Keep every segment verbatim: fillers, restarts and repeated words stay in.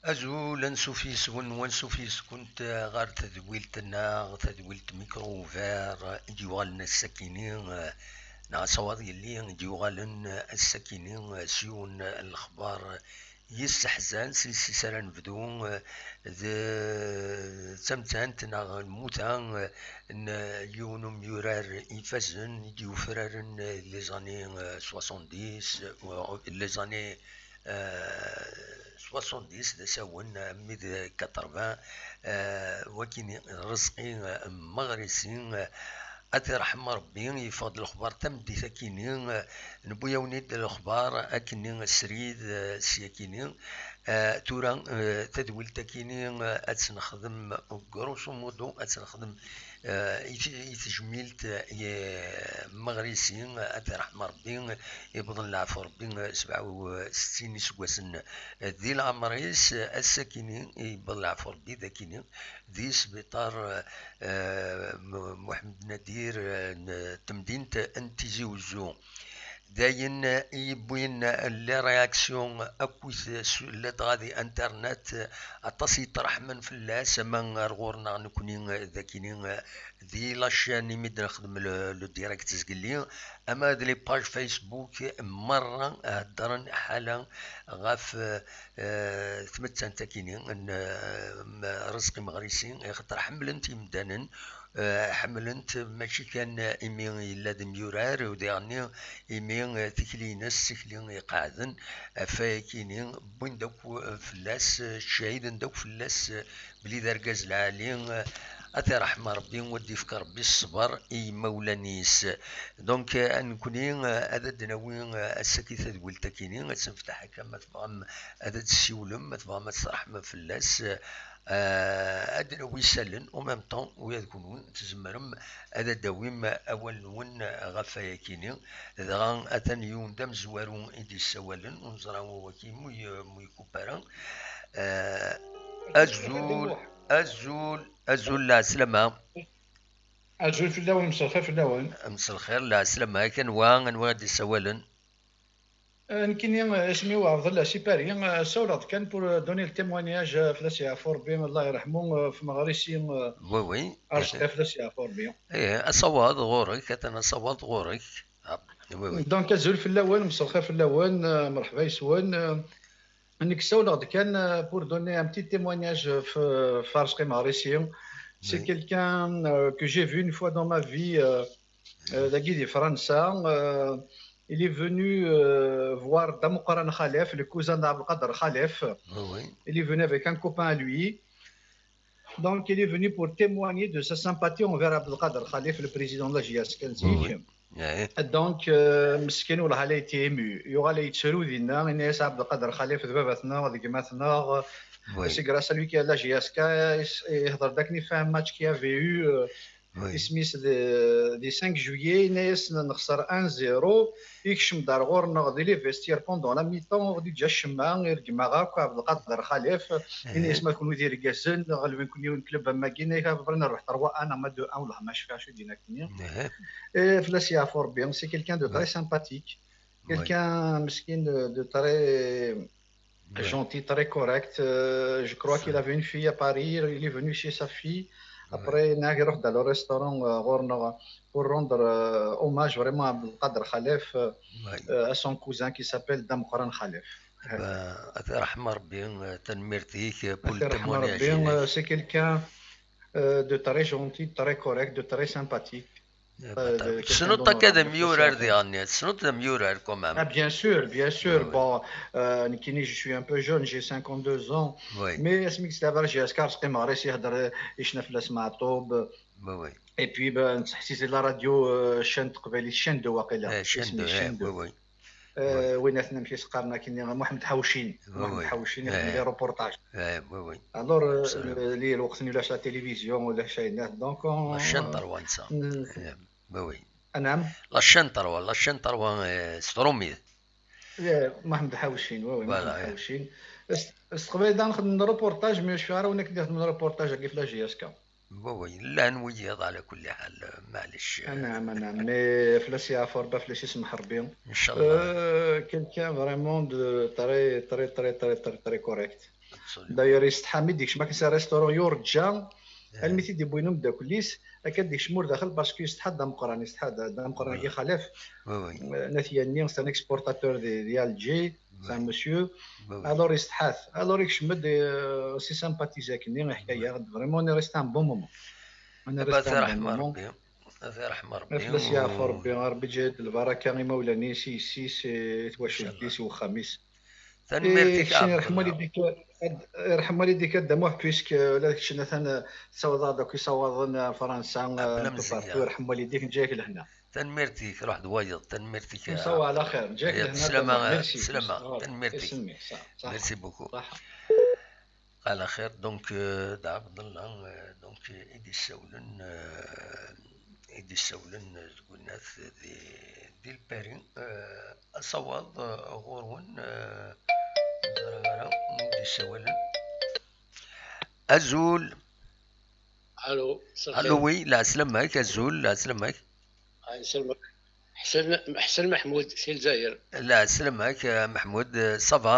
Azul, ansuf yes-wen, wansuf yes-kent ɣer tedwilt-nneɣ, tadwilt Micro Ouvert i d-yuɣalen ass-akini, neɣ asawaḍ yelli i d-yuɣalen ass-akini s yiwen n lexbar yesseḥzan, s yis ara nebdu, d tamettant neɣ lmuta n yiwen umyurar ifazen i d-yufraren les années soixante-dix, les années euh, soixante-dix d asawen, euh, armi d quatre-vingts, euh, wakini Rezqi, euh, Meɣrisi, euh, ad t-iṛḥem Ṛebbi, yeffeɣ-d lexbar tameddit akini, euh, newwi-yawen-id lexbar akini srid, euh, syakini. Euh, tura, euh, tadwilt akini, euh, ad tt-nexdem grosso modo, ad tt-nexdem eh, i t-, i tejmilt, eh, i, eh, Meɣrisi, eh, ad t-iṛḥem Ṛebbi, eh, iwweḍen leɛfu Ṛebbi, eh, sebɛa u settin iseggasen, eh, di leɛmer-is, eh, ass-akini, eh, yewweḍ leɛfu Ṛebbi d akini, di sbiṭar, eh, eh, Mu-, Muḥemmed Nadir, eh, n temdint n Tizi Uzzu. D ayen i yewwin les réactions akkit s-, ladɣa di internet, aṭas yettṛeḥmen fell-as, ama ar ɣur-neɣ nekkni d akini di la chaîne imi d-nexdem le, le direct zgelli, ama d les pages Facebook, merra heddren ḥala ɣef, eh, tmettant akini n, eh, Rezqi Meɣrisi, ixaṭer ḥemmlen-t yimdanen, eh, ḥemmlen-t mačči kan imi yella d imyurar, u diɣenni imi, eh, tikli-ines d tikli iqeɛden, ɣef wayakini wwin-d akk fell-as, eh, ttcehiden-d akk fell-as, eh, belli d argaz lɛali, eh, ad t-iṛḥem Ṛebbi, u ad d-ifk Ṛebbi ṣṣber i yimawlan-is. Donc, eh, nekkni, eh, ad d-nawi, eh, ass-agi tadwilt-akini, ad tt-nefteḥ akka, ma tebɣam ad d-tessiwlem, ma tebɣam ad tṛeḥmem fell-as, eh, Ah, ad d-nawi isallen, en même temps, ula d kunwi tzemrem ad d-tawim awal-nwen ɣef wayakini. Dɣa atan yiwen d amezwaru i d-yessawalen, ur neẓra wawak-im mu y-, mu yekup ara. Ah, azul, azul, azul, lɛeslama. Azul fell-awen, mselxir fell-awen. Mselxir, lɛeslama, ak anwa, anwa i d-yessawalen? Euh, nekkini, euh, isem-iw Ɛebdella Sipari, euh, ssawleɣ-d kan pour, euh, donner le témoignage, euh, fell-as yeɛfu Ṛebbi, Allah yerḥmu, euh, ɣef Meɣrisi, euh, oui, oui, Arezqi, fell-as yeɛfu Ṛebbi. Eh, asawaḍ ɣur-k, atan asawaḍ ɣur-k. Ah, oui, oui. Donc, azul fell-awen, mselxir fell-awen, euh, mṛeḥba yes-wen. Euh, nekk ssawleɣ-d kan, euh, pour donner un petit témoignage, euh, f-, ɣef Arezqi Meɣrisi. C'est quelqu'un, euh, que j'ai vu une fois dans ma vie, euh, euh, dagi di Fransa, euh, il est venu, euh, voir Dda Meqqran Xalaf, le cousin d'Abdelkader Xalaf. Oui, oui. Il est venu avec un copain à lui. Donc, il est venu pour témoigner de sa sympathie envers Abdelkader Xalaf, le président de la J S K. Oui, oui. Donc, euh, meskin, wallah, il a été ému. Yuɣal yettru dinna, yenna-yas Abdelkader Xalaf d baba-tneɣ, d gma-tneɣ. Oui. C'est grâce à lui qu'il y a la J S K. Ihḍer-d akken i fait un match qu'il y avait eu, euh, oui, isem-is di, di cinq juillet, yenna-yas nexser un zéro, ikcem-d ar ɣur-neɣ di les vestiaires pendant la mi-temps, ur ɣ-d-iǧǧa acemma, ireggem-aɣ akk Abdelkader Xalaf, yenna-yas ma d kunwi d irgazen, ɣelben-ken yiwen club am wagi, yenna-yas à peu près nerbeḥ trois un ama deux un, wellah ma cfiɣ acu d-yenna akkenni. Eh, fell-as yeɛfu Rebbi, c'est quelqu'un de très sympathique, quelqu'un, meskin, de, de très gentil, très correct. Euh, je crois qu'il avait une fille à Paris. Il est venu chez sa fille. Après, il a dans le restaurant, euh, pour rendre, euh, hommage vraiment à Abdelkader Khalef, euh, euh, à son cousin qui s'appelle Dda Meqqran Khalef. Ad t-yerḥem Rebbi, euh, tanemmirt-ik, euh, pour le témoignage-inek. Euh, c'est quelqu'un, euh, de très gentil, très correct, de très sympathique. Tessneḍ akka d amyurar diɣen, tessneḍ d amyurar quand même. Ah, bien sûr, bien sûr. Bon, euh, nekkini, je suis un peu jeune, j'ai cinquante-deux ans. Oui. Mais asmi i yettɛabar J S K, Arezqi Meɣres, ihder, icna fell-as Meɛṭub. Oui, oui. Et puis, ben, nettḥessis la radio, euh, chaîne teqbaylit, chaîne deux waqila. Eh, chaîne deux, eh, oui, oui. Euh, win aten amek i s-qqaren akkenni, Muḥemmed Ḥawcin. Muḥemmed Ḥawcin, ixdem les reportages. Eh, oui, oui. Alors, euh, li lweqt-nni ulac la télévision, ulac ayen, donc on... La chaîne trois netta. Oui, oui. Anɛam? La chaîne trois, la chaîne trois, euh, s trumit. Muḥemmed Ḥawcin, oui, oui, Muḥemmed Ḥawcin. S, s teqbaylit ad nxedmen reportage, mais ur cfiɣ ara win akken d-ixedmen reportage-agi f la J S K. Oui, oui, llan wiyaḍ, ɛla kulli ḥal, maɛlic. Anɛam, anɛam, mais fell-as yeɛfu Rebbi, fell-as isemmeḥ Rebbi. Inchallah. Euh, quelqu'un vraiment de très, très, très correct. D'ailleurs, yessetḥa mi d-yekcem akken s restaurant yurǧa almi t-id-yewwin umeddakel-is, akka d-yekcem ur daxel, parce que yessetḥa d ameqqran, yessetḥa d d ameqqran-agi Xalaf. N At Yanni, c'est un exportateur de, de Alger, c'est un monsieur. Alors, yessetḥa-t. Alors, yekcem-d, euh, si sympathiser akkenni, iḥka-yaɣ-d. Vraiment, on est resté un bon moment. On est resté un bon moment. Ad t-iṛḥem Ṛebbi. Ad t-iṛḥem Ṛebbi. Ad fell-as yeɛfu Ṛebbi. Ṛebbi yeǧǧa-d lbaraka i imawlan-is, i yessi-s, i twacult-is, i wexxam-is. Tanemmirt-ik a Ɛebdella. Irḥem walidika a Dda Muḥ, puisque, euh, ula d kečč atan, euh, tessawaḍ-aɣ-d akk isawaḍen, euh, Fransa, euh, un peu partout. Irḥem walidika, neǧǧa-yak lehna. Tanemmirt-ik, ruḥ d wayeḍ. Tanemmirt-ik a Ɛebdella. Aya, bselama, bselama. Tanemmirt-ik. Merci beaucoup. Ɛla xir, donc, euh, d Ɛebdella, euh, donc, i d-issawlen, euh, i d-issawlen, euh, deg unat di, di Lpari, euh, asawaḍ, euh, ɣur-wen, euh, ẓriɣ ara, i d-issawlen. Azul. Allô, ça fait. Allô, oui, lɛeslama-k, azul, lɛeslama-k. Ah, lɛeslama-k. Ḥsen, Ḥsen Meḥmud, si Lezzayer. Lɛeslama-k, euh, Meḥmud, euh, ça va?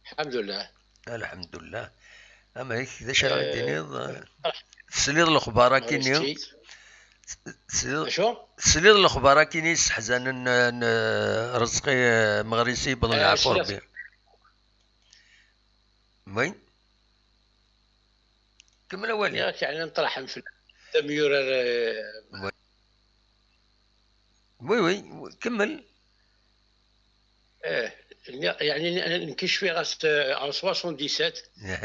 Lḥemdullah. Lḥemdullah. Amek, d acu ara ɣ-d-tiniḍ? Tesliḍ lexbar akini? Tesliḍ, tesliḍ lexbar akini yesseḥzanen n, n Rezqi, eh, Meɣrisi, yewweḍ lɛafur Rebbi. Oui. Kemmel awali. Nniɣ-ak, yeɛni, nṭerḥen fell-as. D amyurar, eh, Oui, oui, kemmel. Eh, nniɣ, yeɛni, n-, nekk cfiɣ-as, eh, en soixante-dix-sept,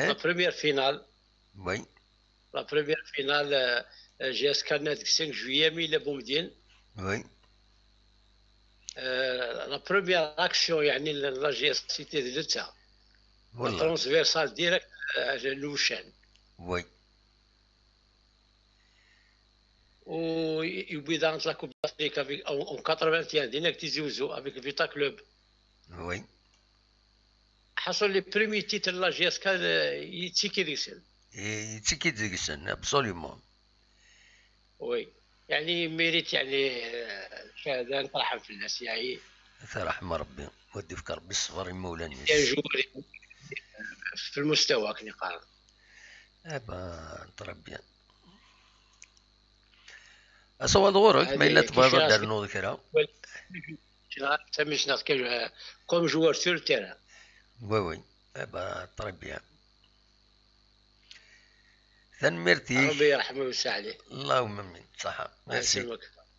la première finale. Oui. La première finale, euh, euh, J S K nna deg cinq juillet mille à Boumediene. Oui. Euh, la première action, yeɛni, la, la J S C, c'était de l'État. La transversale directe, euh, à Nouchan. Oui. U, yewwi daɣen la Coupe d'Afrique avec, en, en quatre-vingt-un, dinna deg Tizi Ouzou, avec Vita Club. Oui. Ḥaṣel, les premiers titres n la J S K, euh, yettekki deg-sen. Yettekki deg-sen, absolument. Oui. Yeɛni, mérite, yeɛni, euh, cahada nṭerḥen fell-as, yeɛni. Ad t-iṛḥem Rebbi, ad d-ifk Rebbi ṣṣber i imawlan-is. Un joueur في المستوى, akken yeqqar. Eh ben, très bien. Asawaḍ ɣur-k, ma yella tebɣiḍ ad d-ternuḍ kra. Tamisnat, comme joueur sur le terrain. Oui, oui. Eh ben, très bien. Tanemmirt-ik. Rebbi yerḥem-ik, wesseɛ ɛlik. Allahumma amin. Ṣaḥa. Merci.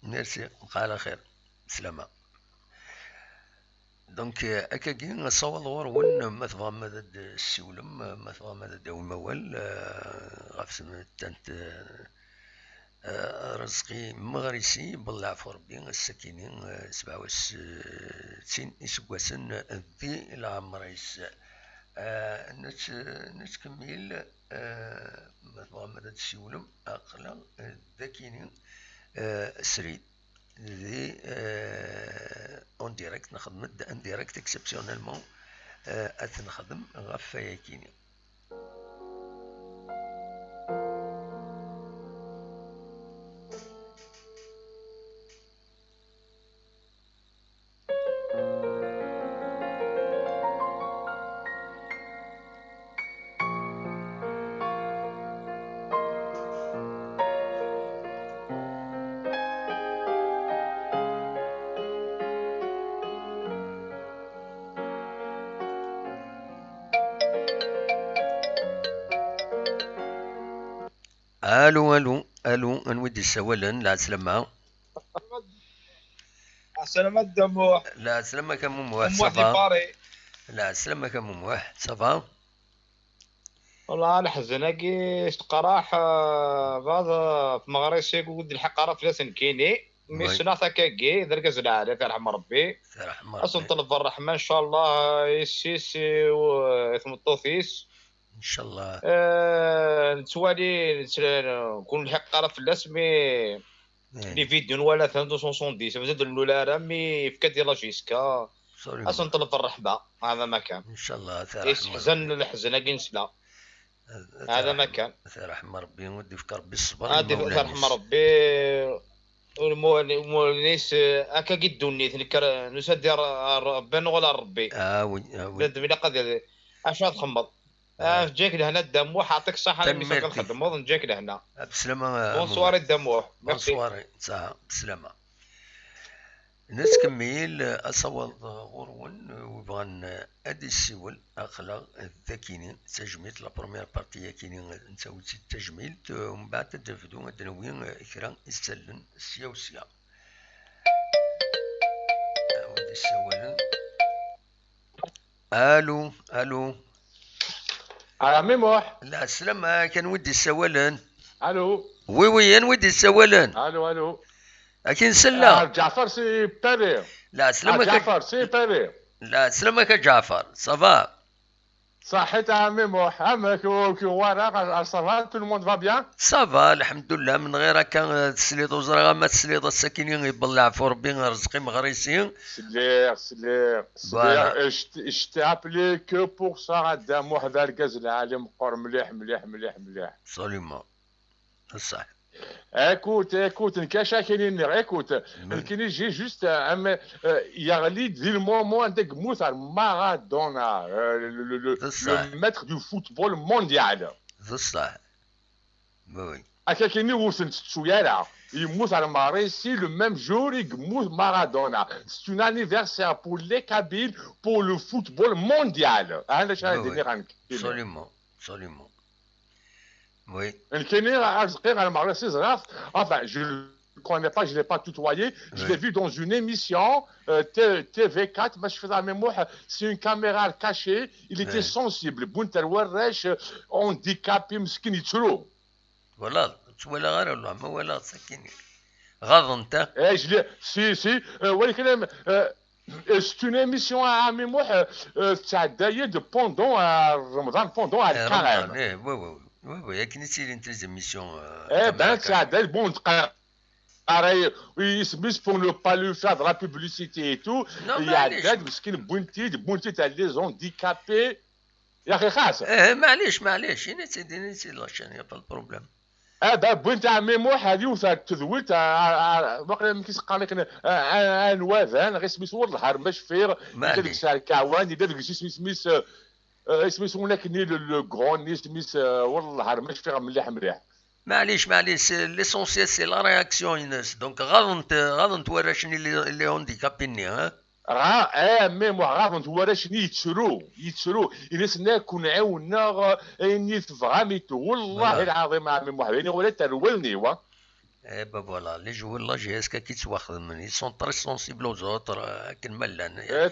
Merci. Bqa ɛla xir. Slama. Donc, euh, akkagi, asawaḍ ɣur-wen, ma tebɣam ad d-tessiwlem, ma tebɣam ad d-tawim awal, euh, ɣef tmettant, euh, euh, Rezqi Meɣrisi, belleɛ ɣef Rebbi, ass-akini, euh, sebɛa u settin iseggasen di leɛmer-is. Euh, nett-, nettkemmil, euh, ma tebɣam ad d-tessiwlem, aql-aɣ, euh, dakini, euh, srid. Di, euh, en direct, nxeddem-d en direct exceptionnellement, euh, ad t-nexdem ɣef wayakini. Allô, allô, allô, anwa i d-yessawalen? Lɛeslama. Ɛeslama-k a Muḥ. Lɛeslama-k a Mumuḥ, ça va? Lɛeslama-k a Mumuḥ, ça va? Wallah, leḥzen-agi s teqraḥ, eh, baḍ, eh, f Meɣrisi ur d-lḥiq ara fell-as nekkini. Mi ssneɣ-t akkagi, d argaz lɛali, ad t-yerḥem Rebbi. Ad s-nṭelb ṛṛeḥma, ncallah, i yessi-s, i w-, i tmeṭṭut-is. Ncallah. Eh, nettwali, nettra-, ur nlḥiq ara fell-as, mi les vidéos nwala-ten, deux cent soixante-dix, mazal ur d-nlul ara, mi yefka-d i la J S K. Absolument. Ad s-nṭelb ṛṛeḥma, هذا ما كان. Ncallah, ad t-iṛḥem Rebbi. Yesseḥzan leḥzen-agi nesla. هذا ما كان. Ad t-iṛḥem Rebbi, ad d-ifk Rebbi ṣṣber i imawlan-is. Ad t-iṛḥem Rebbi, imawlan-is, eh, akkagi ddunit, nekker, nusa-d ar, ar Rebbi, nuɣal ar Rebbi. Ah oui, ah oui. Bnadem ilaq ad Acu ad txemmeḍ? Ah, ǧǧak lehna Dda Muḥ, ɛṭik ṣṣaḥa imi akken txeddmeḍ, ǧǧak lehna. Ah, beslama. Bonsoir Dda Muḥ. Merci. Bonsoir. Saha beslama. Nettkemmil asawaḍ ɣur-wen, win yebɣan ad d-yessiwel, aql-aɣ d akini, d tajmilt, la première partie akini, nettawi-tt-id d tajmilt, umbeɛd ad d-nebdu, ad d-nawi kra isallen sya u sya. Wid yessawalen. Allô, allô. Ah, Ɛemmi Muḥ. Lɛeslama, kan wid yessawalen. Allô. Oui, oui, anwa i d-yessawalen? Allô, allô. Akin sella. Ah, Ǧaɛfar, c'est Paris. Lɛeslama. Ah, Ǧaɛfar, c'est Paris. Lɛeslama-k a Ǧaɛfar, ça va? Saḥit a Ɛemmi Muḥ, amek, ur k-yuɣ wara, ça va, tout le monde va bien? Ça va, lḥemdullah, menɣir akka, eh, tesliḍ, ur ẓriɣ ama tesliḍ ass-akini, ibelleɛ ɣef Rebbi, Rezqi Meɣrisi. Sliɣ, sliɣ, sliɣ. Voilà. Eh, je t-, je t'ai appelé que pour ça, a Dda Muḥ d argaz lɛali meqqer mliḥ, mliḥ, mliḥ, mliḥ. Absolument. Ṣṣeḥ. Écoute, écoute, nekk acu akin i nniɣ, écoute, nekkini j'ai juste, euh, un, euh, yeɣli-d di le moment anda yemmut ar Maradona, euh, le, le, le, le maître du football mondial. D ṣṣeḥ. Oui, oui. Akka kini ur ten-tettu ara. Yemmut ar Meɣrisi le même jour i yemmut Maradona. C'est un anniversaire pour les Kabyles, pour le football mondial. Ah, d acu ara d-iniɣ nekk. Absolument, absolument. Oui. Nekkini, Rezqi, ar Meɣrisi ẓriɣ-t. Enfin, je le connais pas, je l'ai pas tutoyé. Je l'ai vu dans une émission, euh, T-, T V quatre, ma tceffiḍ a Ɛemmi Muḥ, c'est une caméra cachée. Il était sensible. Wwin-t ar warrac, euh, handicapé, meskin, yettru. Voilà, ur tt-walaɣ ara, wallah, ma walaɣ-tt akkin. Ɣaḍent, ah. Eh, je l'ai, si, si, euh, walakin, euh, euh, c'est une émission a Ɛemmi Muḥ, euh, euh, tettɛedday-d pendant, euh, Ramadan, pendant, eh, le carême. Ramadan, eh, oui, oui, oui, oui, akken i ttilint les émissions, euh, eh ben, tettɛedday-d, bon, ara, isem-is, pour ne pas lui faire de la publicité et tout, non, yeɛdda-d, meskin, wwin-t-id, wwin-t-id à les handicapés. Ya axi xas. Eh, maɛlic, maɛlic, ini-tt-id, ini-tt-id, la chaîne, y a pas de problème. Ah, ben, wwin-t a Ɛemmi Muḥ, ad yiwet ar tedwilt, a, a, a, waqila amek i s-qqaren akken, a, a, anwa d an, isem-is wellah ar ma cfiɣ, yella deg Sɛerkawan, yella deg isem-is, isem-is, eh, eh, isem-is win akken-nni, le, le grand, isem-is, eh, wellah ar ma cfiɣ mliḥ, mliḥ. Maɛlic, maɛlic, c'est, l'essentiel, c'est la réaction-ines. Donc, ɣaḍent, ɣaḍent warrac-nni, les, les handicapés-nni, hein? Ɣa, eh, a Ɛemmi Muḥ, ɣaḍent warrac-nni yettru, yettru. Ini-asen, ad ken-ɛiwneɣ, ayen i tebɣam, i tu-, wallahi lɛaḍim, a Ɛemmi Muḥ, ayen i ɣulat ar wallen-iw, a. Eh ben voilà, les joueurs de la J S K qui ttwaxedmen, ils sont très sensibles aux autres, euh, akken ma llan. Eh,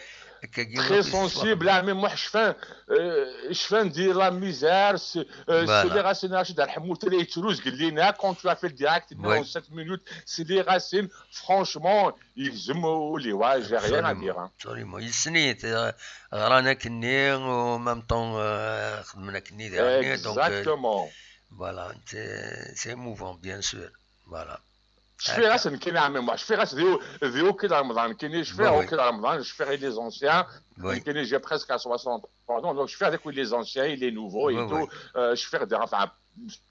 très sensibles, a Ɛemmi Muḥ, cfan, euh, cfan di la misère, s-, euh, sliɣ-asen Racid Arḥemut la yettru zgelli-nni, quand tu as fait le direct, en sept minutes, sliɣ-asen, franchement, yegzem ul-iw, ah, j'ai rien à dire, hein. Absolument, absolument. Yessen-it, euh, ɣran akkenni, en même temps, euh, xedmen akkenni diɣenni, donc, euh, exactement. Voilà, c'est, c'est émouvant, bien sûr. Voilà. Cfiɣ-as nekkini a Ɛemmi Muḥ, cfiɣ-as di, di ukil Remḍan, nekkini cfiɣ ukil Remḍan, cfiɣ i les anciens, nekkini j'ai presque à soixante-trois ans, donc cfiɣ d akk les anciens et les nouveaux et tout, euh, cfiɣ d, enfin,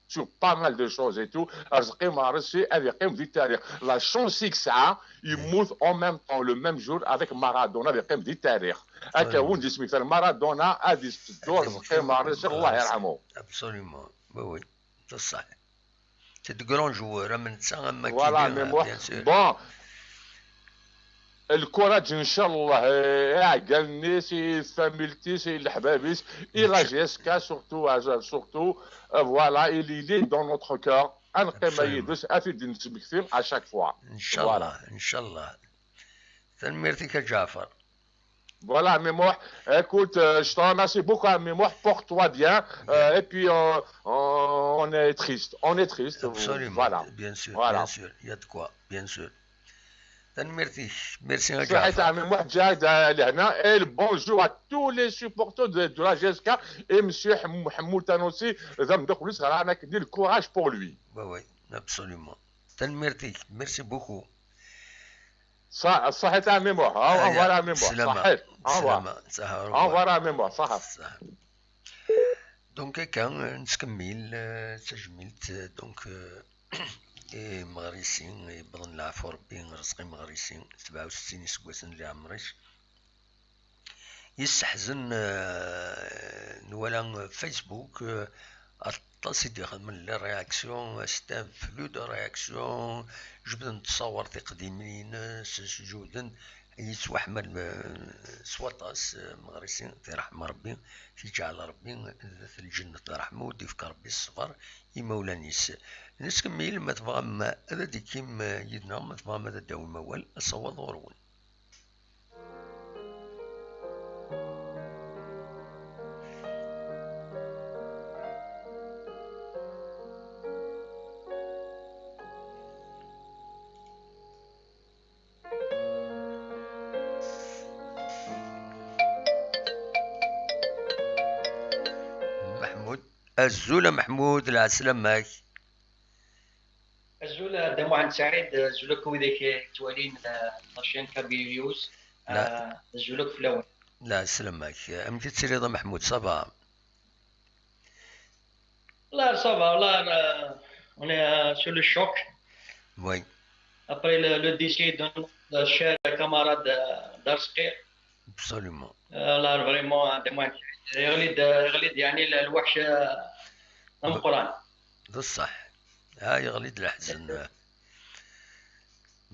sur pas mal de choses et tout. Rezqi Meɣrisi ad yeqqim di tarix. La chance i yesɛa, yemmut en même temps, le même jour avec Maradona, ad yeqqim di tarix. Akka win d-ismektan Maradona, ad yetteddu Rezqi Meɣrisi, Allah yerḥemu. Absolument, oui, oui, c'est ça. C'est de grands joueurs, am netta, am Hakimi, voilà, mais moi, bien sûr. Bon, le courage, inchallah, eh, i iɛeggalen-is, i tfamilt-is, i leḥbab-is, i la J S K surtout, euh, surtout, euh, voilà, il, il est dans notre cœur. Ad neqqim yid-s, ad t-id-nesmekti à chaque fois. Inchallah, voilà. Inchallah. Tanemmirt-ik a Ǧaɛfar. Voilà, a Ɛemmi Muḥ. Écoute, euh, je te remercie beaucoup, a Ɛemmi Muḥ, porte-toi bien. Euh, et puis, euh, on, on est triste. On est triste. Absolument. Voilà. Bien sûr, voilà. Bien sûr. Il y a de quoi, bien sûr. Tanemmirt-ik. Merci a Ǧaɛfar. Saḥit a Ɛemmi Muḥ, ǧaɛid, euh, lehna. Et le bonjour à tous les supporters de, de la J S K et monsieur Ḥem-, Ḥemmu Tanussi, d ameddakel-is, ɣran akken, le courage pour lui. Oui, oui, absolument. Tanemmirt-ik. Merci beaucoup. Ṣa-, ṣaḥit a Ɛemmi Muḥ. Au revoir a Ɛemmi Muḥ. Ṣaḥit. Au revoir. Au revoir a Ɛemmi Muḥ. Ṣaḥit. Donc, akka, nettkemmil, euh, d tajmilt, euh, donc, euh, i Meɣrisi, yewwḍen leɛfu Rebbi, Rezqi Meɣrisi, sebɛa u settin iseggasen di leɛmer-is. Yesseḥzen, eh, nwala Facebook, eh, aṭas i d-ixedmen les réactions, c'est un flux de réactions, jebden ttṣawer tiqdimin-ines, jebden, yettwaḥmal, eh, s waṭas, eh, Meɣrisi, tireḥm Rebbi, tiǧɛel Rebbi d at lǧennet d ṛṛeḥma, ur d-ifk Rebbi ṣṣber i imawlan-is. Nettkemmil, ma tebɣam ad d-ikkim, eh, yid-neɣ, ma tebɣam ad d-tawim awal, asawaḍ ɣur-wen. Meḥmud. Azul a Meḥmud, lɛeslama-k. Azul a Dda Muḥend Saɛid, azul akk widak yettwalin, eh, la chaîne Kabyle News. La- Eh, azul akk fell-awen. Lɛeslama-k. Amek i tettiliḍ a Meḥmud, ça va? Là, ça va, là, euh, on est, euh, sur le choc. Oui. Après le, le décès de notre cher camarade, euh, Darsqi. Absolument. Euh, là, vraiment, euh, de moins, يغلي د-، يغلي د-، يعني، ال-، الوحش، آه، d ameqqran. D ṣṣeḥ. Ah, yeɣli-d leḥzen.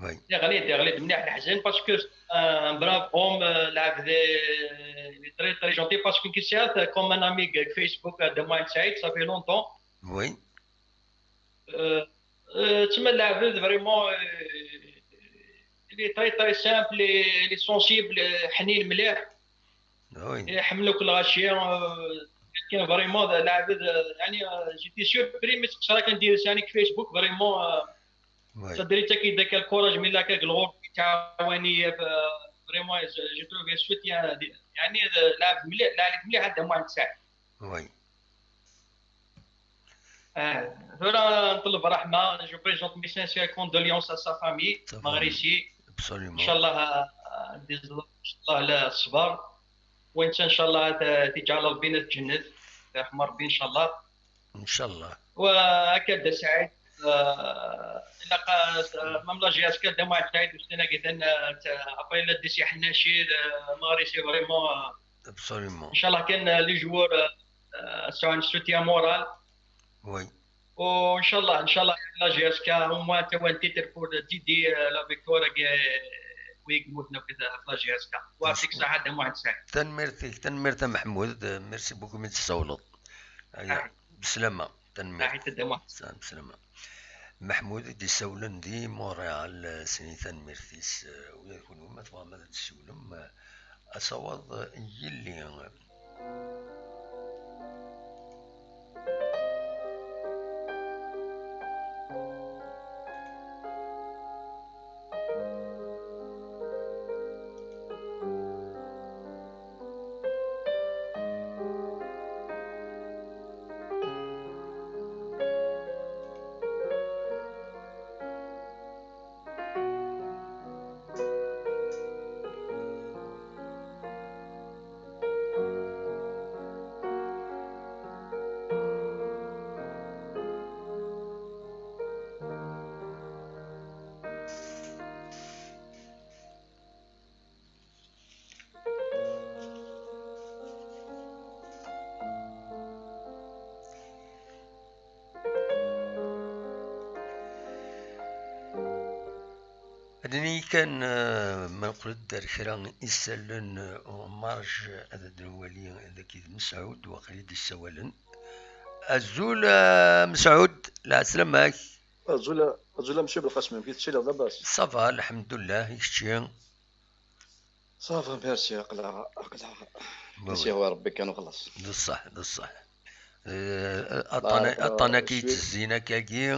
Oui. Yeɣli-d, yeɣli-d mliḥ leḥzen, parce que, euh, un brave homme, euh, لعب des, il est très, très gentil, parce que كي سيات، comme un ami de Facebook, euh, de Mohamed Saïd, ça fait longtemps. Oui. Euh, euh, تسمى اللاعب vraiment, euh, il est très, très simple, il est sensible, حنين مليح. Oui. يحملوك الغاشية، آه، كان فريمون لاعب، آه، يعني، آه، جيتي سوربري ملي تقصرها كندير ثاني في فيسبوك، فريمون، آه، Oui. صدري حتى كيديك الكوراج، ملي كاك الغور كيتعاوني، آه، فريمون، جي تروفي سوتيان، يعني، آه، لاعب مليح، لاعب مليح هذا مهند سعد. Oui. آه، ثورة نطلب رحمة، je présente mes sincères condoléances à sa famille, ça va. مغريسي. Absolument. إن شاء الله، آه، إن شاء الله لا الصبر. وانت إن شاء الله ت-، تجعل ربي في الجنة، يرحم ربي إن شاء الله. إن شاء الله. وهكا دا سعيد، آه، إلا قا-، آه، مام لا جي اس كا دا ما تعيد وستنا قيتن، آه، ت-، أبري لا دي سي حناشي، آه، مغريسي فريمون، آه، Absolument. إن شاء الله كان، آه، لي جوور، آه، آه، سو ان سوتيان مورال. Oui. وان شاء الله، ان شاء الله لا جي اس كا هما تا وان تيتر بور ديدي، آه، لا فيكتوار، آه، ويك موتنا كذا في لا جي اس كا. ويعطيك الصحة دام واحد سعيد. Tanemmirt-ik, tanemmirt a Meḥmud, merci beaucoup mi d-tessawleḍ. Aya, آه. Bslama, tanemmirt. آه، تدمر. Sɛan bslama. Meḥmud i d-isawlen di Montréal, eh, sni tanemmirt-is, eh, ula d kunwi ma tebɣam ad d-tessiwlem, eh, asawaḍ, eh, yelli. Ad nini kan, eh, ma neqqel-d ar kra isallen, eh, umarj, ad d-nwali dagi d Mesɛud, waqil i d-issawalen. Azul, eh, Mesɛud, lɛeslama-k. Azul, azul a Mesɛud Belqasem, amek i tettiliḍ, labas? Ça va, lḥemdullah, i kečči? Ça va, merci, aql-aɣ, aql-aɣ. Bah oui. Nsiɣ wa Rebbi kan u xlaṣ. D ṣṣeḥ, d ṣṣeḥ. Eh, aṭṭan, aṭṭan-agi yettezzin akkagi,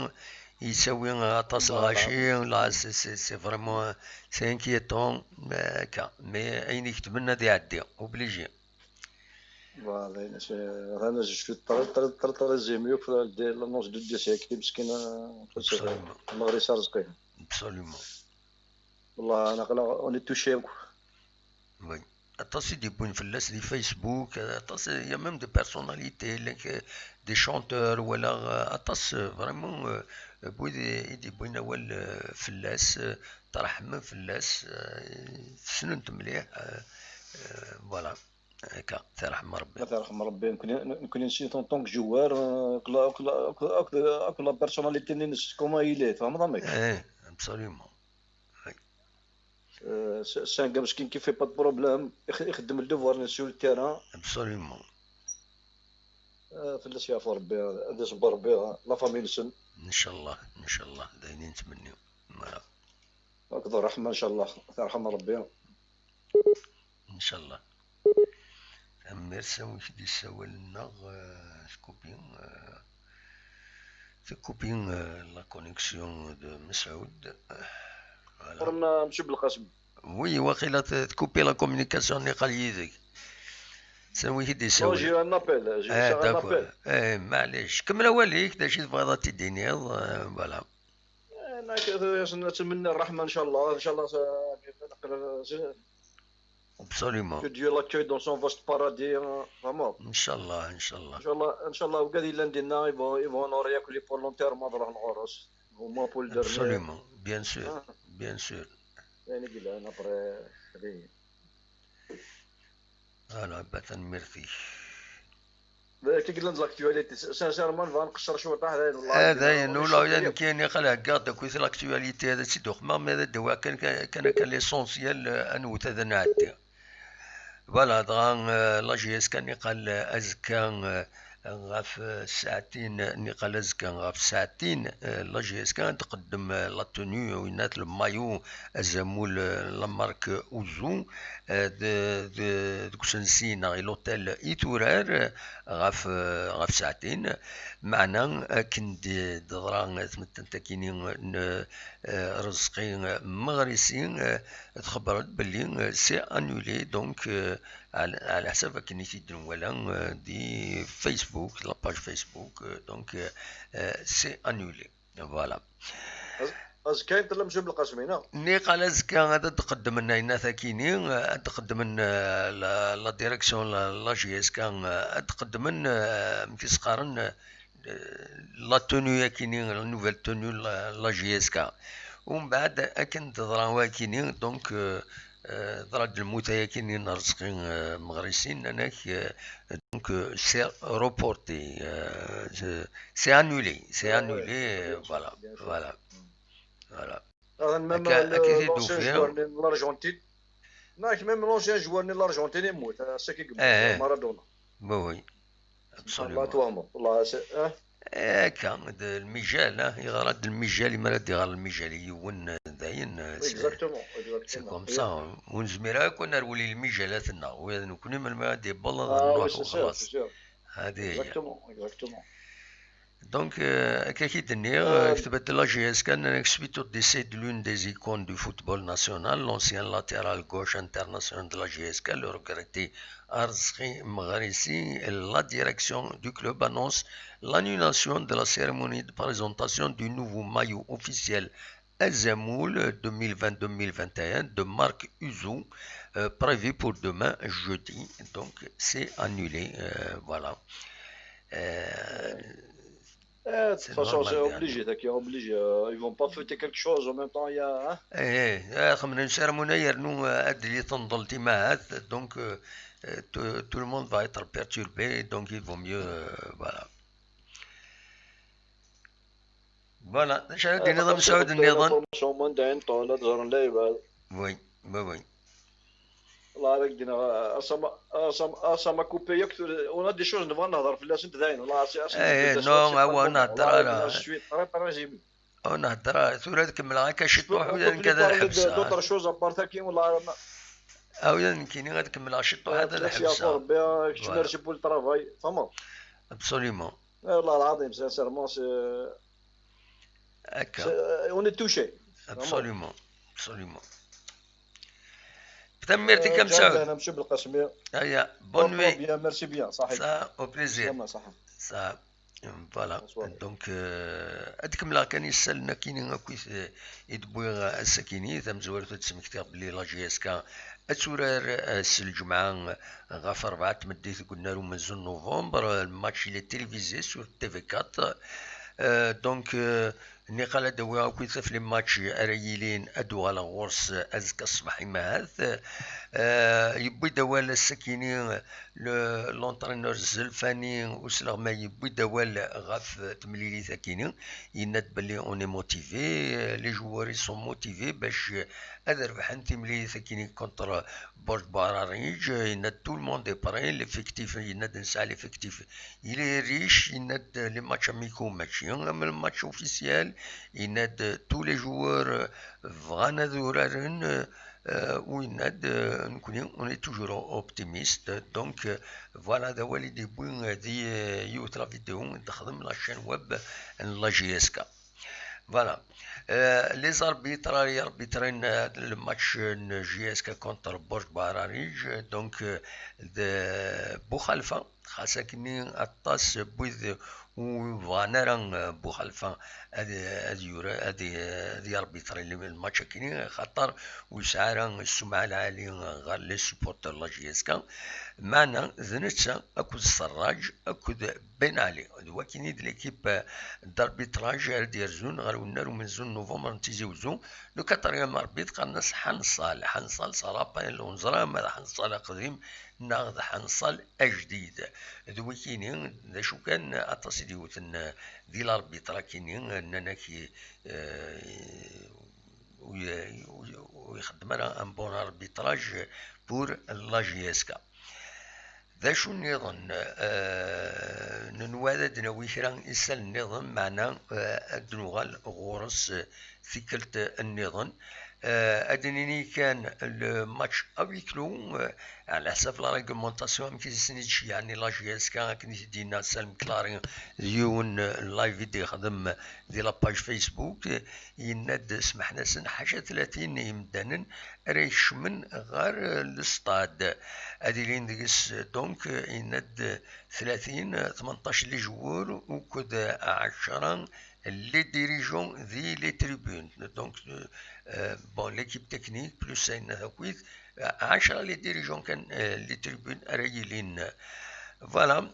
yettawi aṭas n lɣaci, là, c'est, c'est, c'est vraiment, c'est inquiétant, mais akka. Mais ayen iketben ad iɛeddi, obligé. Voilà, c'est, أنا je suis très, très, très, très ému pour l'annonce du décès, مسكين, euh, Absolument. Meɣris Arezqi. Absolument. Wallah, aql-aɣ, on est touché akk. Oui. Aṭas i d-yewwin fell-as di Facebook, aṭas, il y a même des personnalités, like, euh, des chanteurs, wala, euh, aṭas, euh, vraiment, euh, n wid i d-yewwin awal, euh, fell-as, euh, ttṛeḥmen fell-as, euh, ssnen-t mliḥ, euh, euh, voilà. Akka, tarḥem Rebbi. Tarḥem Rebbi. Nekkni, nekkni nessin en tant que joueur, euh, que la, que la, que, que, que la personnalité-nni-ines, comment il est, tfehmeḍ amek? Eh, absolument. Oui. Euh, c'est, c'est un gars meskin qui fait pas de problème. Ix-, ixeddem le devoir-nnes sur le terrain. Absolument. Euh, fell-as yeɛfu Rebbi, ad iṣebber Rebbi la famille-nsen. Ncallah, ncallah, d ayen i nettmenni. Voilà. Akked ṛṛeḥma, ncallah, tarḥem Rebbi. Ncallah. Tanemmirt, amek i d-yessawal-nneɣ, euh, tkupi, euh, tkupi, euh, la connexion de Mesɛud. Euh, voilà. Ɣur-m, euh, Monsieur Belqasem. Oui, waqila t-, tkupi la communication niqal yid-k. C'est amek i d-yessawal. Non, j'ai eu un appel, j'ai eu un appel. Eh, maɛlic. Kemmel awal-ik, d acu i tebɣiḍ ad t-id-tiniḍ, euh, voilà. Eh, nak-, ad tmenni ṛṛeḥma, ncallah, ncallah, s-, s-, Absolument. Que Dieu l'accueille dans son vaste paradis, hein, vraiment. Ncallah, ncallah. Ncallah, ncallah, wigad yellan dinna, ils vont, ils vont honorer akk les, pour l'enterrement, ad ruḥen ɣur-s. Au moins pour le dernier. Absolument, bien sûr, bien sûr. Ayen i yellan, après, xdin. Voilà, bah, tanemmirt-ik. D ayen kan yellan d l'actualité. Sincèrement, nebɣa nqeṣṣer cwiṭ, ah, dayen, والله. Ah, dayen, ula ula d nekkini aql-i heggaɣ-d akkit l'actualité, ad tt-id-uqmeɣ, mais ad d-awiɣ kan, kan, kan l'essentiel, euh, ad nwet ad nɛeddi. Voilà, dɣa, euh, la J S K niqal, euh, azekka, euh, ɣef, euh, ssaɛtin, niqal azekka ɣef ssaɛtin, euh, la J S K ad tqeddem, euh, la tenue, winat le maillot, azamul, euh, la marque Ouzou, euh, de, de, deg usensi neɣ l'hôtel i turar, euh, ɣef, euh, ɣef ssaɛtin. Meɛna akken d-, d-teḍra tmettant akini n, euh, Rezqi, euh, Meɣrisi, euh, txebber-d belli, euh, c'est annulé, donc, euh, ɛla, ɛla ḥsab akken i t-id-nwala, euh, di Facebook, la page Facebook, euh, donc, euh, euh, c'est annulé. Voilà. Az-, azekka i tella Monsieur Belqasem, neɣ? Niqal azekka ad d-qeddmen ayennat akini, ad d-qeddmen, euh, la, la direction, la, la J S K, euh, ad d-qeddmen, euh, amek i s-qqaren, euh, la tenue akini, la nouvelle tenue, la, la J S K. Umbeɛd akken teḍra wakini, donc, euh, euh, teḍra-d lmut ayakini n Rezqi, euh, Meɣrisi, nnan-ak, euh, donc, euh, c'est reporté, euh, c'est, c'est annulé, c'est annulé, euh, voilà, voilà. Voilà. Même akka, le, akka i t-id-ufiɣ. L'ancien joueur n l'Argentine. Nak, même l'ancien joueur n l'Argentine yemmut, euh, ass-agi yemmut, eh, eh. Maradona. Bah oui. Absolument. Twehmeḍ, والله, c'est, hein? Eh, akka, d lmijal, ah, yeɣra-d lmijal, imi ara d-iɣer lmijal i yiwen, eh, dayen, eh, c'est, exactement, exactement, c'est comme ça, hein. Ur nezmir ara akk ad nerwel i lmijalat-nneɣ, ula d nekkni melmi ara d-yewweḍ ad nruḥ, c'est sûr, وخلاص. C'est sûr. Hadi hiya. Exactement, exactement. Donc, euh, akka i d-nniɣ, euh, ketbet la J S K, suite au décès de l'une des icônes du football national, l'ancien latéral gauche international de la J S K, le regretté Arzhi Megrisi, la direction du club annonce l'annulation de la cérémonie de présentation du nouveau maillot officiel Azamul deux mille vingt, deux mille vingt et un de marque Uzo, euh, prévue pour demain jeudi. Donc, c'est annulé. Euh, voilà. Euh, Eh, de toute façon, c'est normal, c'est obligé, d'accord, obligé. Euh, ils vont pas fêter quelque chose en même temps, il y a, hein? Eh, eh, xemnen cérémonie yernu, euh, ad d-tili tenḍelt imahat, donc, euh, euh, tout, tout le monde va être perturbé, donc il vaut mieux, euh, voilà. Voilà, d acu ara d-tiniḍ a Mesɛud nniḍen? L'information, ma d ayen ṭṭul, ad ẓren lɛibad. Oui, oui, oui. Voilà, ad ak-d-iniɣ, euh, ça m'a, euh, ça m'a, euh, ça m'a coupé yakk, on a des choses nebɣa ad nehḍer fell-asent dayen, voilà, c'est, c'est, eh, non, awa, ur nhedder ara. Je suis très, très ému. Ur nhedder ara, tura ad kemmleɣ akka ciṭuḥ, ula d nekk ad ḥebseɣ. D'autres choses à part tagi, voilà. Ah, ula d nekkini ad kemmleɣ ciṭuḥ, ad ḥebseɣ. Merci à toi, Rebbi, kečč, merci pour le travail, tfehmeḍ? Absolument. Eh, والله العظيم, sincèrement, c'est, c'est, on est touché. Vraiment. Absolument, absolument. Tanemmirt-ik a Mesɛud. Monsieur Belqasmi. Aya, bonne nuit. Bien, merci bien, صحيح. Ça, au plaisir. Ça, voilà. Donc, euh, ad kemmleɣ kan isalen akini akk i d-wwiɣ ass-akini, tamezwarut ad d-smektiɣ belli la J S K ad turar, euh, ass n lǧemɛa, euh, ɣef rebɛa n tmeddit deg unnar umenzu n novembre. Le match, il est télévisé sur T V quatre. Euh, donc, euh, Niqal ad d-awiɣ akk-it ɣef les matchs ara yilin, ad d-uɣaleɣ ɣur-s azekka ṣṣbeḥ imahat. Eh, yewwi-d awal ass-akini le, l'entraîneur Zelfani Usleɣmay, yewwi-d awal ɣef temlilit-akini. Yenna-d belli on est motivé, les joueurs ils sont motivés bac ad rebḥen timlilit-akini contre Borj Bararij. Yenna-d tout le monde est prêt, l'effectif, yenna-d nesɛa l'effectif il est riche, yenna-d les matchs amicaux mačči am le match officiel, yenna-d tous les joueurs, euh, bɣan ad uraren, euh, u yenna-d, euh, nekkni on est toujours optimiste. Donc, euh, voilà, d awal i d-yewwi, euh, di, euh, yiwet la vidéo i d-texdem la chaîne web n la J S K. Voilà. Euh, les arbitres, les arbitres n, euh, le match n J S K contre Borj Bararij, donc, euh, d Buxalfa, xas akkenni aṭas n wid ur bɣan ara, euh, Buxalfa ad, ad yura, ad, ad yarbitre le match akkenni, xaṭer ur yesɛi ara ssumɛa lɛali ɣer les supporters n la J S K. Meɛna d netta akked Serraj akked Ben Ali. D wakini d l'équipe d'arbitrage ara d-yerzun ɣer unnar umenzu n novembre n Tizi Wezzu. Le quatrième arbitre qqaren-as Ḥansal. Ḥansal s rappel, ur neẓri ma d Ḥansal aqdim neɣ d Ḥansal ajdid. D wikini, d acu kan, aṭas i d-yewten di l'arbitre akini, nnan-ak, eh, ur, ur, ur ixeddem ara un bon arbitrage pour la J S K. D acu nniḍen, eh, nenwa ad d-nawi kra isal nniḍen, meɛna, eh, ad d-nuɣal ɣur-s, eh, tikkelt nniḍen. Eh, ad d-nini kan le match à huis clos, eh, ɛla ḥsab la réglementation, amek i sen-id-ceyyɛen i la J S K, akken i t-id-yenna Salem Clary d yiwen, eh, live i d-yexdem di la page Facebook, eh, yenna-d smeḥn-asen ḥaca tlatin n yimdanen ara ikecmen ɣer, eh, le stade. Ad ilin deg-s, donc, eh, yenna-d tlatin, eh, tmenṭac les joueurs, akked, eh, ɛecra les dirigeants di les tribunes. Donc, euh, euh, bon, l'équipe technique, plus ayen akk-it, euh, ɛecra les dirigeants kan, euh, les tribunes ara yilin. Voilà.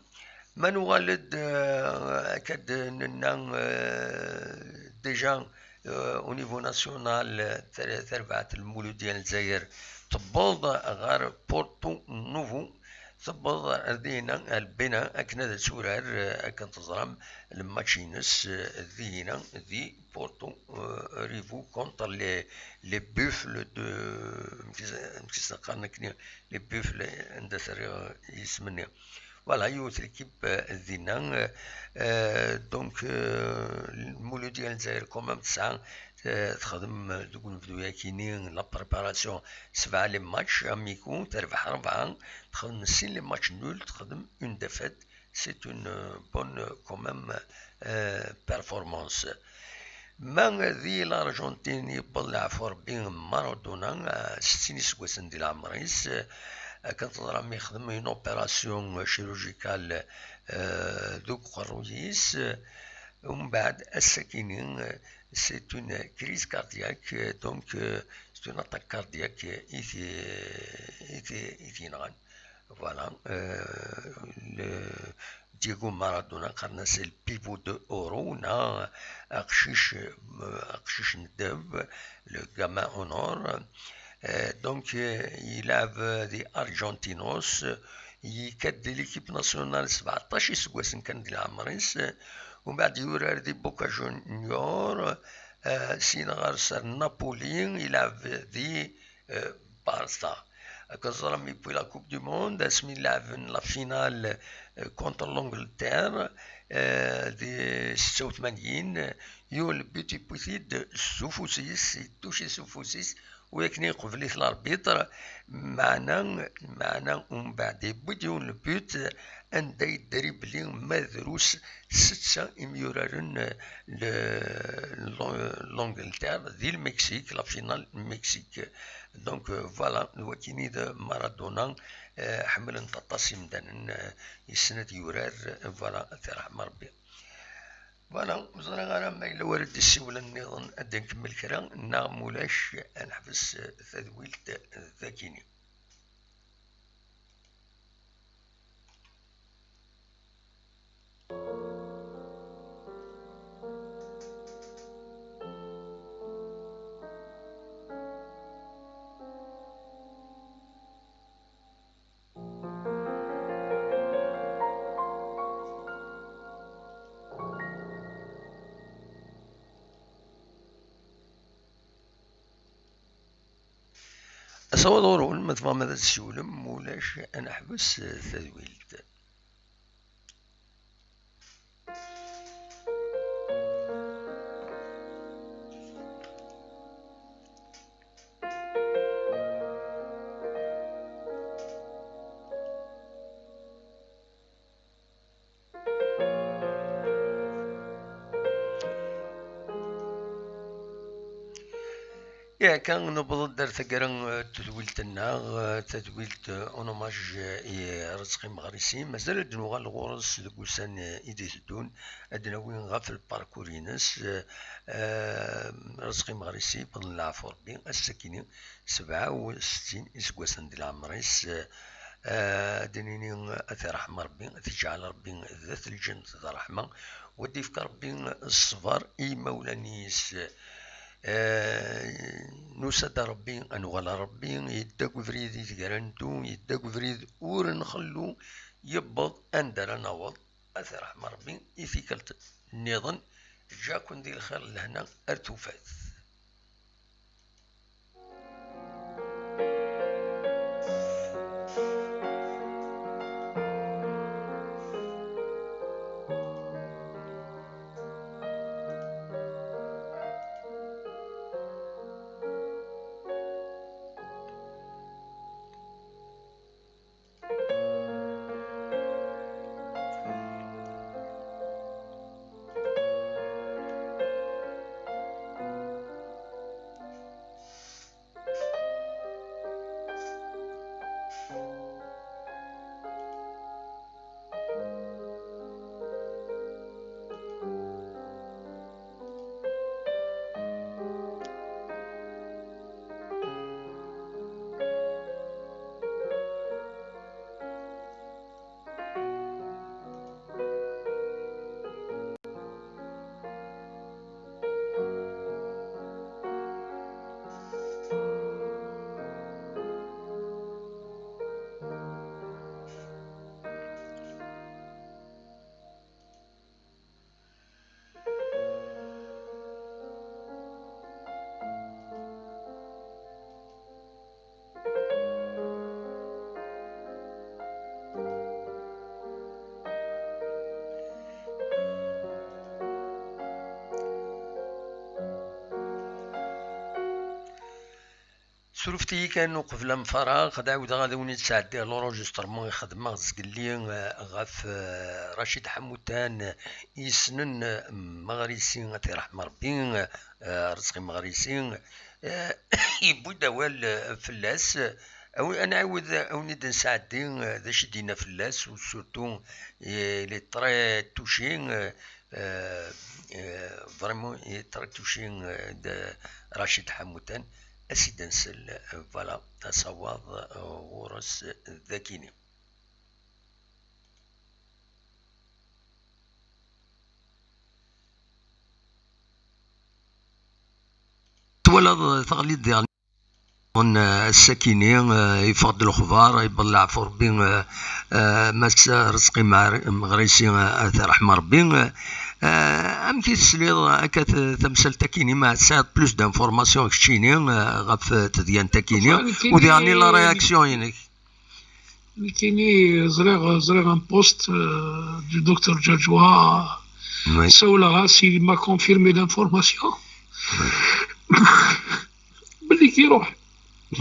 Ma nuɣal-d, euh, akka d-nenna, euh, déjà, euh, au niveau national, euh, tar-, tarbaɛt n Lmuludya n Lezzayer tewweḍ ɣer Porto Novo. Tewweḍ ar dinna, ar Lbina, akken ad turar, eh, akken teẓram, lmatch-ines, eh, dinna, di Porto, eh, Novo contre les, les Buffles de, amek i s-, amek i s-qqaren akken, les Buffles, anda terriɣ, eh, isem-nni. Voilà, yiwet l'équipe, eh, dinna, eh, eh, donc, eh, Lmuludya n Lezzayer quand même tesɛa, eh, texdem, eh, deg unebdu-yakini la préparation, sebɛa les matchs amicaux, terbeḥ rebɛa, texdem sin les matchs nuls, texdem une défaite. C'est une, euh, bonne, euh, quand même, euh, performance. Ma di l'Argentine, yewweḍ leɛfu Rebbi Maradona, euh, settin iseggasen di leɛmer-is, euh, akken teẓram yexdem une opération chirurgicale, euh, deg uqerruy-is, euh, umbeɛd ass-akini, euh, c'est une crise cardiaque, euh, donc, euh, c'est une attaque cardiaque, euh, i t-, i t-, i t-yenɣan. Voilà, euh, le Diego Maradona, qqaren-as le pivot de oro, neɣ aqcic, euh, aqcic n ddheb, le gamin en or. Euh, donc, euh, yelɛeb di Argentinos, yekka-d di l'équipe nationale sebɛeṭṭac iseggasen kan di leɛmer-is, umbeɛd yurar di Boca Junior, euh, syin ɣer-s ar Napoli, yelɛeb di, euh, Barça. Akken teẓram, yewwi la Coupe du Monde, asmi lɛeben la finale, euh, contre l'Angleterre, euh, di setta u tmanyin, yuɣ le but, yewwi-t-id s ufus-is, yettuci s ufus-is, u akken iqbel-it l'arbitre, meɛna, meɛna umbeɛd yewwi-d yiwen le but anda yedribli ma drus setta imyuraren, le, l'Angleterre di Lmeksik, la finale n Meksik. Donc, euh, voilà, d wakini d Maradona, euh, ḥemmlen-t aṭas imdanen, euh, yessen ad yurar, euh, voilà, ad t-yerḥem Rebbi. Voilà, ur ẓriɣ ara ma yella wara d-issiwlen nniḍen ad d-nkemmel kra, neɣ mulac ad neḥbes, euh, tadwilt dagini. Asawaḍ ɣur-wen, ma tebɣam ad tessiwlem, ma ulac, ad neḥbes tadwilt. Akka, newweḍ-d ar taggara n tedwilt-nneɣ, tadwilt en hommage i Rezqi Meɣrisi. Mazal ad d-nuɣal ɣur-s deg ussan i d-iteddun, ad d-nawi ɣef lparkur-ines, eh, Rezqi Meɣrisi, yewweḍ leɛfu Rebbi, ass-akini sebɛa u settin iseggasen di leɛmer-is, eh, ad d-nini ad t-iṛḥem Rebbi, ad t-iǧɛel Rebbi d at lǧennet d ṛṛeḥma, u ad d-yefk Rebbi ṣṣber i yimawlan-is. Eh, nusa-d ar Rebbi, ad nuɣal ar Rebbi, yedda deg ubrid ideg ara neddu, yedda deg ubrid ur nxellu, yewweḍ anda ara naweḍ. Ad t-iṛḥem Rebbi i tikkelt nniḍen, teǧǧa-ken di lxir d lehna ar tufat. Surfet-iyi kan uqbel ad nfareɣ, ad ɛawdeɣ ad awen-id-sɛeddiɣ l'enregistrement i xedmeɣ zgelli, eh, ɣef, eh, Racid Ḥamutan, yessnen, eh, Meɣrisi, ad t-iṛḥem Rebbi, eh, Rezqi Meɣrisi, eh, yewwi-d awal, eh, fell-as. Awi-, ad nɛawed, ad wen-id-nesɛeddi, eh, d acu i d-yenna fell-as, u surtout, eh, il est très touché, eh, euh, euh, vraiment, il est très touché, euh, de Rachid Hamoutan. Asid Ansel, euh, voilà, asawaḍ, euh, ɣur-s, euh, d akini. Twalaḍ, euh, taɣli-d diɣen. Ass-akini, eh, yeffeɣ-d lexbar, yewweḍ leɛfu Rebbi, eh, eh, Mass Rezqi Meɣ-, Meɣrisi, eh, ad t-iṛḥem Rebbi. Eh, amek i tesliḍ akka t-, tamsalt-akini, ma tesɛiḍ plus d'informations keččini, eh, ɣef, eh, tedyant-akini, u diɣen la réaction-inek? Nekkini ẓriɣ, ẓriɣ un post, euh, du docteur Djadjoua. Oui. Sawleɣ-as, il m'a confirmé l'information. Oui. Belli k-iruḥ.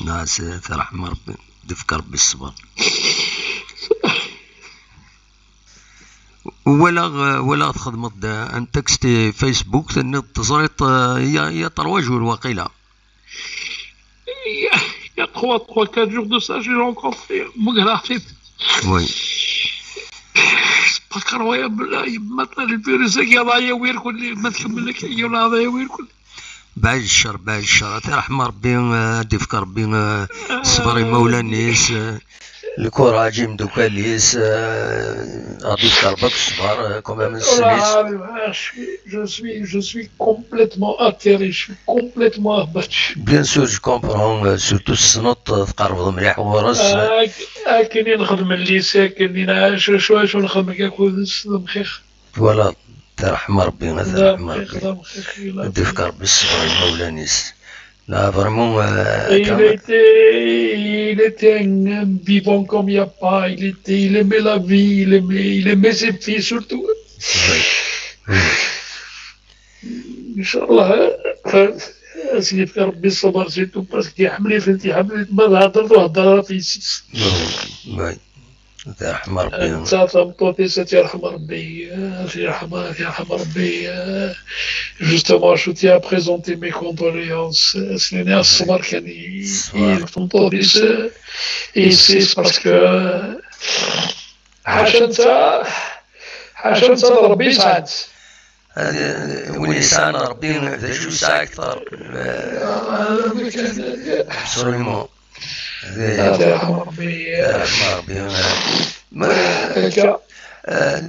Nas, terḥem Rebbi, d-ifk Rebbi ṣṣber. Walaɣ, walaɣ txedmeḍ-d un texte i Facebook, tenniḍ teẓriḍ, eh, il y a, il y a trois jours waqila. Il y a, il y a trois, trois, quatre jours de ça, j'ai rencontré Mougrafit. Oui. C'est pas croyable, là, il m'a le virus, il y a rien, oui, il m'a le virus. Baɛid ccer, baɛid ccer. Ad t-iṛḥem Ṛebbi, eh, ad d-ifk Ṛebbi, eh, ṣṣber i imawlan-is, eh, lkuraǧ i imeddukal-is, eh, ad d-ifk Ṛebbi akk ṣṣber, eh, quand même, ssel-is. Ur ɛriḍ, je suis, je suis, je suis complètement atterré, je suis complètement abattu. Bien sûr, je comprends, eh, surtout tessneḍ, eh, tqerrbeḍ mliḥ ɣur-s. Ak-, akken i nxeddem llis, akken i nɛac, acu, acu nxeddem akud-nsen d amxix. Twalaḍ, terḥem Ṛebbi, ad terḥem Ṛebbi. Ad d-ifk Ṛebbi ṣṣber i imawlan-is. Ah, vraiment, euh, il était, il était un, un vivant comme il n'y a pas. Il était, il aimait la vie, il aimait, il aimait ses filles surtout. Oui. إن شاء الله. سيدي ربي الصبر surtout parce que يحملي فهمتي يحملي ما تهضر وهضر في السيس. Oui. يرحم ربي. انت تمطوطي ستي يرحم ربي، آه، يرحم، يرحم ربي. آه، justement, je tiens à présenter mes condoléances. آه، سنيني الصبر كان ي-، تمطوطي س-، يسيس parce que، آه، حاشا انت، حاشا انت ربي يسعد. هذه وين يسعنا ربي، ذا شو يسعى أكثر. آه، هذا كان، absolument. هذه هذا يرحم ربي. يرحم ربي. ما هكا. آه،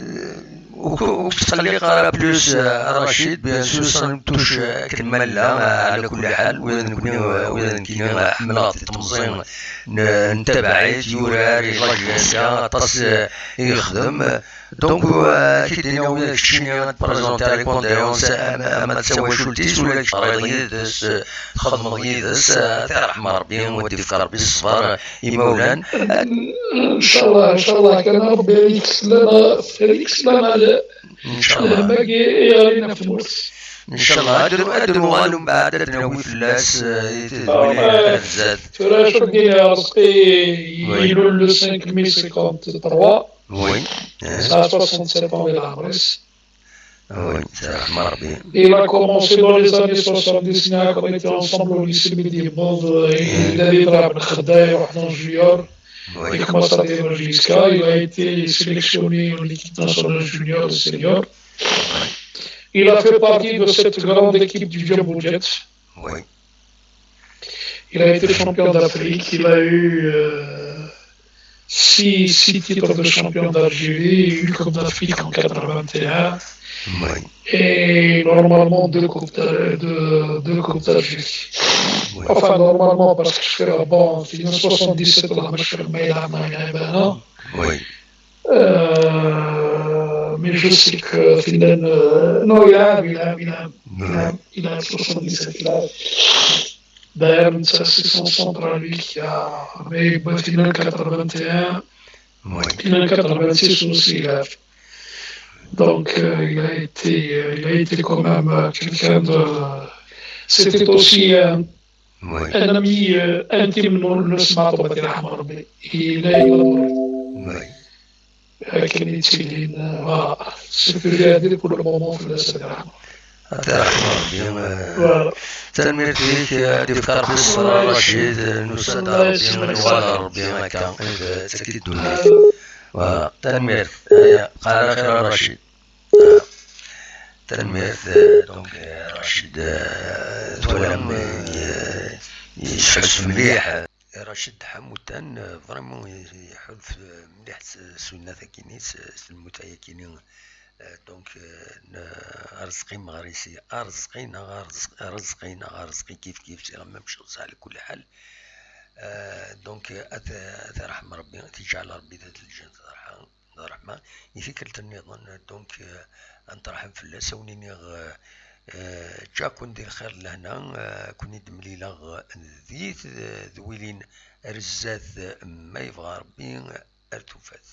وك-، وكتخلي قرا plus، آه، رشيد، bien sûr، صار نتوش، آه، كلمة لا، آه، على كل حال، وإذا نكوني، وإذا نكوني، آه، حملات تمزين، ن-، نتابعيت، يورار، يلاجيسيا، أطاس، آه، يخدم، آه، Donc, euh, كي دينا وياك تشيني تبريزونتي لي كونديونس، أما، أما تسوي شولتيس ولا تشريض يدس، تخدمض يدس، آه، ترحم ربي ودي في ربي الصبر، يمولان. إن شاء الله، إن شاء الله، كان ربي يكسلنا، يكسلنا ال-، إن شاء الله. الهمة كي يغلينا في الموت. إن شاء الله. أدنو، أدنو غالو من بعد، أدنو وي فلاس، آه، يتدولي آه، الزاد. ترى شو دينا رزقي وي. يلو le cinq mai cinquante-trois. Oui. Hein. Ça a soixante-sept ans, il a. Oui, ça, Marbi. Il a commencé dans les années soixante-dix, on était ensemble au lycée Médimond, euh, il a été à Khaddai, dans le junior. Oui. Il a commencé à démarrer jusqu'à, il a été sélectionné en équipe nationale junior et senior. Il a fait partie de cette grande équipe du Jumbo Jet. Oui. Il a été champion d'Afrique, il a eu, euh, six, six titres de champion d'Algérie, une Coupe d'Afrique en quatre-vingt-un, oui. Et normalement deux Coupes de, de- deux Coupes d'Algérie. Oui. Enfin, normalement, parce que je fais, bon, في soixante-dix-sept, là, je fais le meilleur, mais, mais, non. Oui. Euh, mais je sais que Finlande, euh, non, il a, il a, il a, il a, il a soixante-dix-sept, il a. D'ailleurs, ça, c'est son centre à lui qui a, mais, bah, Finlande quatre-vingt-un, oui. Finlande quatre-vingt-six aussi, il a. Donc, euh, il a été, euh, il a été quand même, euh, quelqu'un de, c'était aussi un, oui. Un ami, euh, intime, nous, le Smato, il a, oui. Akken i ttilin, voilà. Ce que j'ai à dire pour le moment, fell-as ad iṛḥem. Ad iṛḥem Ṛebbi, eh, voilà. Tanemmirt-ik, eh, ad d-ifk Ṛebbi ṣṣber a Racid, eh, nusa-d ɣer Ṛebbi, nwala Ṛebbi akka, eh, d tagi ddunit. Voilà, tanemmirt. Aya, qqar axir a Racid. Ah, tanemmirt, eh, donc, eh, Racid, eh, twalam, eh, yesḥus mliḥ. Racid Ḥamutan, euh, vraiment, iḥulf, euh, mliḥ s, s uyennat-agi-nni, s, s lmut-agi-nni. Euh, donc, euh, n-, Arezqi Meɣrisi, Arezqi neɣ Arezq-, Arezqi neɣ Arezqi kif kif, c'est la même chose, ɛla kulli ḥal. Euh, donc, euh, ad, ad t-iṛḥem Ṛebbi, ad t-iǧɛel Ṛebbi d lǧennet d ṛṛeḥma. Di tikkelt nniḍen, donc, euh, ad nṭerḥem fell-as, ad wen-iniɣ, euh, euh, ǧǧa-ken di lxir d lehna, euh, ad ken-id-mlileɣ di t-, d wilin ar zdat, ma yebɣa Ṛebbi, ar tufat.